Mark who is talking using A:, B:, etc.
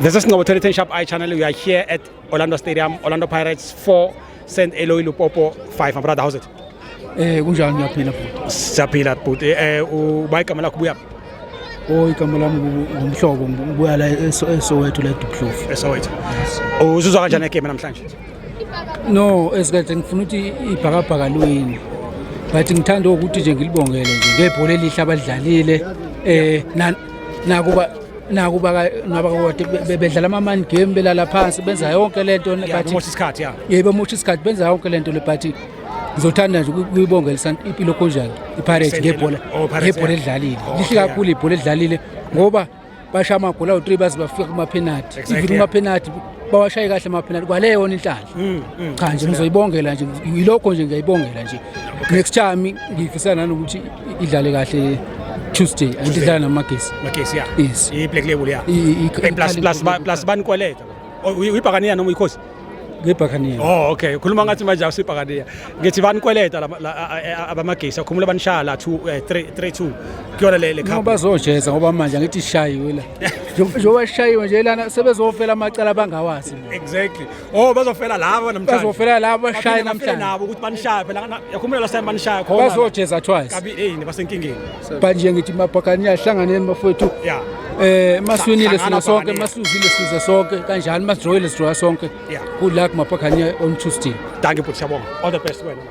A: This is Ngobo 2010 Sharp Eye Channel. We are here at Orlando Stadium. Orlando Pirates 4, St. Eloi Lupopo 5. My brother, how's it?
B: Kunjani, ngiyaphila futhi.
A: Siyaphila bhuti. Uba igama lakho, ubuya?
B: Oh, igama lami ngumhlobo, ngibuya la eSoweto, la eDiepkloof.
A: eSoweto. Uzuzwa kanjani egame namhlanje?
B: No, esikade ngifuna ukuthi ibhakabhaka liwini. But ngithanda ukuthi nje ngilibongele nje ngebhola elihle abadlalile, nakuba nabakade bedlala ama man game, belala phansi, benza yonke lento, but
A: bemosha isikhathi, ya.
B: Yebo, bemosha isikhathi, benza yonke lento le, but ngizothanda nje ukuyibongela impilo kanjani iPirates ngebhola
A: Oh, Pirates,
B: ngebhola
A: yeah.
B: edlalile lihle kakhulu ibhola edlalile, ngoba bashaya amagoli awu-3 baze bafika kuma-penalty. Even kuma-penalty bawashaye kahle ama-penalty, kwale yona inhlanhla. Cha nje, ngizoyibongela nje, yilokho nje, ngiyayibongela nje. Next time ngifisa nanokuthi idlale kahle Tuesday, angithi idlala naMagesi.
A: Magesi, ya.
B: Yes.
A: I-Black Label, ya. Plus banikweleta. Oh, uyibhakaniya noma uyikhosi?
B: Ngebhakaniya.
A: Oh, okay. Khuluma ngathi manje awusibhakaniya. Ngithi banikweleta abamagesi. Akhumula banishaya la 2 3 3 2. Kuyona le
B: No,
A: cup.
B: Bazojeza ngoba manje angithi ishayiwe la, njengoba sishayiwe nje lana, sebezofela amacala abangawazi.
A: Exactly. Oh, bazofela laba namhlanje.
B: Bazofela laba bashaye
A: Baphinde bafele
B: namhlanje.
A: Nabo ukuthi banishaya phela, yakhumbula last time banishaya khona.
B: Bazojeza twice.
A: Kabi, hey, basenkingeni.
B: But nje ngithi mabhakaniya, hlanganeni bafowethu. Masiwinile
A: Hlangana
B: sina sonke,
A: Bhakaniya.
B: masiluzile siluze sonke, kanjani masidroyile sidroya sonke. Good luck, mabhakaniya, on Tuesday.
A: Dankie bhuti, siyabonga. All the best wena.